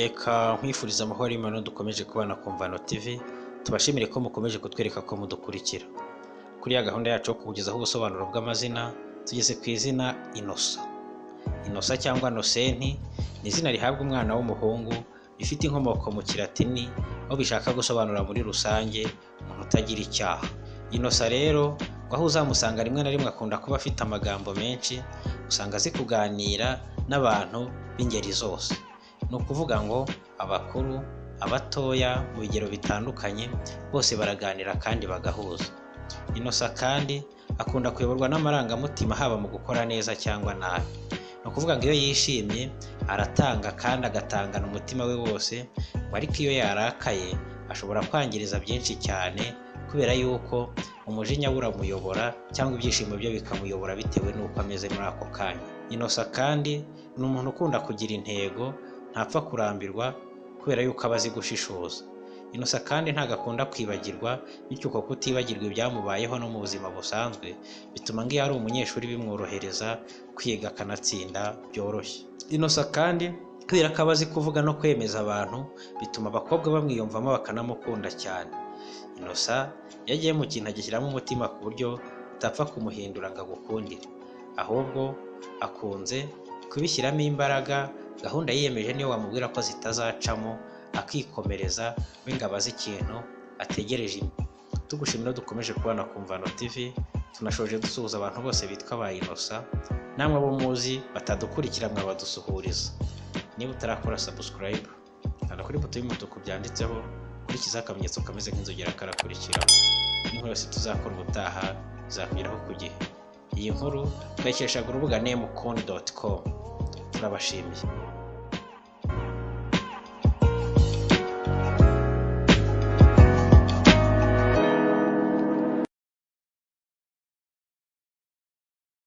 Reka nkwifuriza amahoro y'Imana. Dukomeje kubana ku Mvano TV, tubashimire ko mukomeje kutwereka ko mudukurikira kuri ya gahunda yacu yo kukugezaho ubusobanuro bw'amazina. Tugeze ku izina Inosa. Inosa cyangwa Nosenti ni izina rihabwa umwana w'umuhungu, rifite inkomoko mu Kilatini, aho bishaka gusobanura muri rusange umuntu utagira icyaha. Inosa rero ngo aho uzamusanga, rimwe na rimwe akunda kuba afite amagambo menshi, usanga azi kuganira n'abantu b'ingeri zose, ni ukuvuga ngo abakuru, abatoya, mu bigero bitandukanye, bose baraganira kandi bagahuza. Inosa kandi akunda kuyoborwa n'amarangamutima, haba mu gukora neza cyangwa nabi. Ni ukuvuga ngo iyo yishimye aratanga kandi agatangana umutima we wose, ngo ariko iyo yarakaye ashobora kwangiriza byinshi cyane, kubera yuko umujinya we uramuyobora cyangwa ibyishimo bye bikamuyobora bitewe n'uko ameze muri ako kanya. Inosa kandi ni umuntu ukunda kugira intego, ntapfa kurambirwa kubera yuko aba azi gushishoza. Inosa kandi ntabwo akunda kwibagirwa, bityo uko kutibagirwa ibyamubayeho no mu buzima busanzwe bituma ngo iyo ari umunyeshuri bimworohereza kwiga akanatsinda byoroshye. Inosa kandi kubera ko aba azi kuvuga no kwemeza abantu, bituma abakobwa bamwiyumvamo bakanamukunda cyane. Inosa iyo agiye mu kintu agishyiramo umutima, ku buryo utapfa kumuhindura ngo agukundire, ahubwo akunze kubishyiramo imbaraga. Gahunda yiyemeje niyo wamubwira ko zitazacamo, akikomereza we ngo aba azi ikintu ategereje. Tugushimira dukomeje kubana ku Mvano TV. Tunashoje dusuhuza abantu bose bitwa ba Inosa, namwe abo muzi batadukurikira mwabadusuhuriza. Niba utarakora subscribe, kanda kuri buto y'umutuku byanditseho, kurikizaho akamenyetso kameze nk'inzogera karakurikiraho. N'inkuru yose tuzakora ubutaha izakugeraho ku gihe. Iyi nkuru twayikeshaga urubuga nemukoni.com. Turabashimiye.